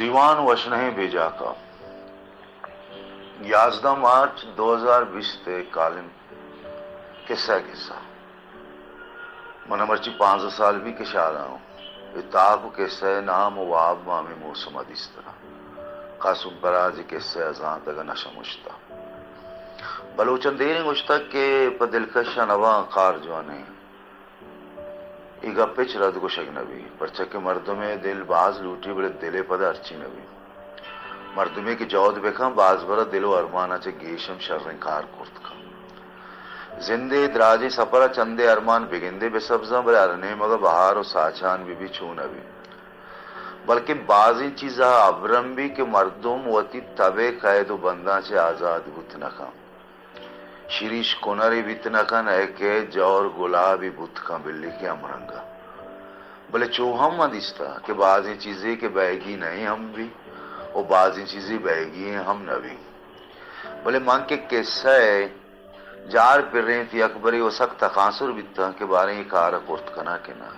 دیوان وشنہیں بیجاکا، یازدہ مارچ دو ہزار بیست ءِ کالم۔ کسہ، کسہ۔ من مرچی پانزدہ سال بی کہ شادا اوں۔ اے تاک و کسہ ءِ نام و واب ما ہمے موسم ءَ دیستگاں۔ قاسم پراز ءِ کسہ ءَ زانتگ ءُ نہ شمشتہ۔ بلوچاں دیریں گوشتگ کہ پہ دلکش ءَ نہ باں کار جوانیں۔ اے گپ ہچ رد گوشگ نہ بیت، پرچا کہ مردم ءِ دل باز لوٹی، بلے دل ءِ پد ءَ ہرچی نہ بیت۔ مردمے کہ جہد بہ کن، باز برا دل و ارمان ءَ چہ گیش ہم شریں کار کرت کن۔ زند ءِ دراجیں سپر ءَ چندے ارمان بگندے بہ سبزاں، بلے ہر نیمگ ءَ بہار و ساچان بہ بیت، چو نہ بیت۔ بلکیں بازیں چیز ءَ ابرم بیت کہ مردم وتی تب ءِ قید و بنداں چہ آزاد بوت نہ کن۔ شریش کنرے بیت نہ کن، اے کہ جور گلابے بوت کن، بلے کہ ہمرنگ ءَ۔ بلے چو ہم من دیستہ کہ بازیں چیزے کہ بئیگی نہ ایں ہم بی و بازیں چیزے بئیگی ایں ہم نہ بی۔ بلے من کہ کسہ ءِ جار پرینت، یکبرے و سک تکانسر بیتاں کہ باریں اے کار ءَ کرت کناں کہ نہ۔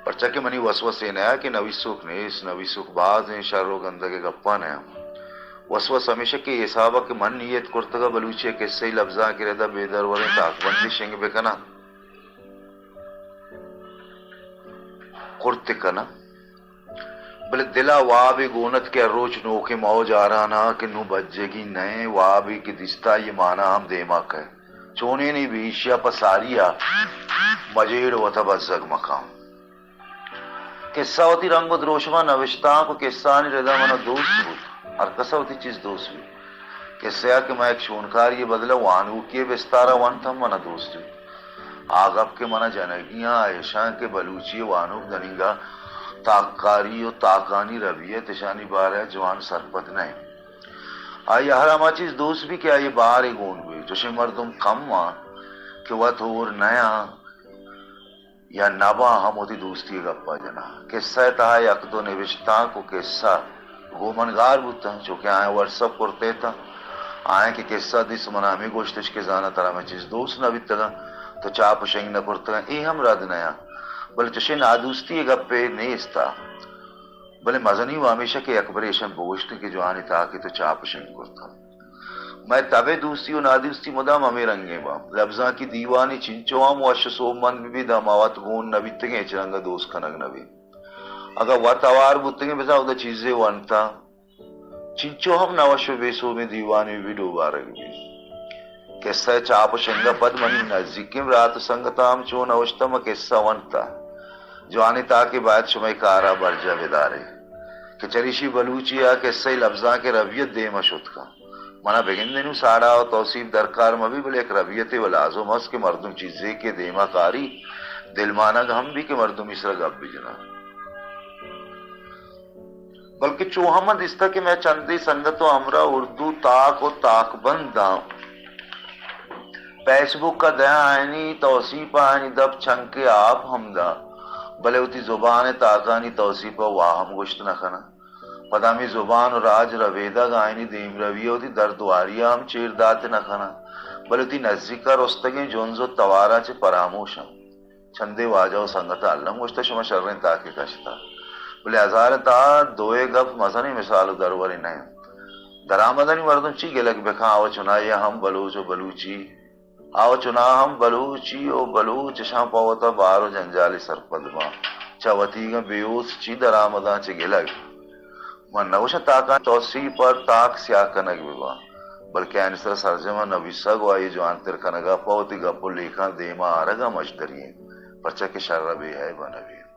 پرچا کہ منی وسوسے نیا کہ نویسوک نیست، نویسوک بازیں شر و گندگ ءِ گپاں نیاں۔ وسوس ہمیش کہ اے حساب ءَ کہ من نیت کرتگ ءَ بلوچی ءِ کسہی لبزانک ءِ رد ءَ بے دروریں تاکبندے شنگ بہ کناں، کرت کناں۔ بلے دل ءَ وابے گون ات کہ ہر روچ نوکیں موج آران ءَ کہ نوں بجگی نئیں، وابے کہ دیستہ آئی ءِ مانا ہم دیما کئے۔ چونیں نی بی، ایشی ءَ پہ ساری ءَ مجیڑ، وت ءَ بزگ مکن۔ کسہ وتی رنگ و دروشم ءَ نوشتانک و کسہانی رد ءَ من ءَ دوست بوت۔ ہر کس ءَ وتی چیز دوست بیت۔ کسہ ءَ کہ من یک شونکاری ءِ بدل ءَ وانوکی ءِ بستار ءَ ونت ہم من ءَ دوست بیت۔ آ گپ کہ من ءَ جنگی آں، ایشاں کہ بلوچی ءِ وانوک دنیگا تاککاری و تاکانی ربیت، اشانی بارہ ءَ جوان سرپد نہ انت۔ آئی ءَ ہر ہما چیز دوست بی کہ آئی ءِ بارے گون بی۔ چوشیں مردم کم آں کہ وت ہور نیاں یا نباں ہم وتی دوستی ءِ گپ ءَ جناں۔ کسہ ءِ تہا یک دو نبشتانک و کسہ گوں من گار بوتاں، چوکہ آیاں واٹس اپ کرتہ اتاں۔ آیاں کہ کسہ دیست، من ءَ ہمے گوشتش کہ زاناں ترا مئے چیز دوست نہ بیتگاں، تو چاپ و شنگ نہ کرتگاں، اے ہم رد نیاں۔ بلے چوشیں نادوستی ءِ گپے نیست ءَ۔ بلے مزنی و ہمیش کہ یکبرے ایشاں بگوشتیں کہ جوانیں تاکے تو چاپ و شنگ کرتہ۔ مئے تب ءِ دوستی و نادوستی مدام ہمے رنگیں باں۔ لبزانکی دیوانے چنچو ہم وش و سوبمند بہ بیت، داں ما وت گون نہ بیتگیں، ہچ رنگ ءَ دوست کنگ نہ بیت۔ اگاں وت ہوار بوتگیں، بزاں اودا چیزے ونتہ، چنچو ہم نہ وش و بے سوبیں دیوانے بہ بیت، ڈوبارگ بیت۔ کسہ ءِ چاپ و شنگ ءَ پد منی نزیکیں برات و سنگتاں ہم چو نوشتہ، ما کسہ ونتہ۔ جوانیں تاکے باید شمئے کار ءَ برجاہ بدارے کہ چریشی بلوچی ءَ کسہی لبزانک ءِ ربیت دیم ءَ شت کن۔ من ءَ بگندے نوں ساڑا و توسیپ درکار مہ بی، بلے یک ربیتے و لازم است کہ مردم چیزے کہ دیم ءَ کاری، دلمانگ ہم بی کہ مردمی سرا گپ بجناں۔ بلکہ چو ہم من دیستہ کہ مئے چندے سنگت و ہمراہ اردو تاک و تاکبنداں فیس بک ءَ دیاں، آیانی توسیپ ءَ آیانی دپ چنکے آپ ہم داں، بلے وتی زبان ءِ تاکانی توسیپ ءَ واہم گوشت نہ کناں۔ پدا ہمے زبان و راج ربیدگ آیانی دیمروی ءَ وتی دردواری ءَ ہم چیر دات نہ کناں، بلے وتی نزیک ءَ رستگیں جنز و تواراں چہ پراموش آں۔ چندے واجہ و سنگتاں الم گوشتہ، شما شریں تاکے کشتہ۔ بلے ہزار ءِ تہا دوئے گپ مزنیں مثال و درورے نہ انت۔ درآمدانی مردم چی گلگ بہ کن، آ و چنائی ءَ ہم بلوچ و بلوچی، آ و چنا ہم بلوچی و بلوچ اشاں پہ وتا بار و جنجالے سرپد باں۔ چہ وتیگاں بے اوست چی درآمداں چہ گلگ۔ من نہ گوشاں تاکاں توسیپ ءَ تاک سیاہ کنگ بہ باں، بلکیں آیانی سرا سرجم ءَ نبیسگ و آئی ءِ جوانتر کنگ ءَ پہ وتی گپ و لیکھاں دیما آرگ ءَ مچ دری انت، پرچا کہ شر ءَ بے عیب ءَ نہ بیت۔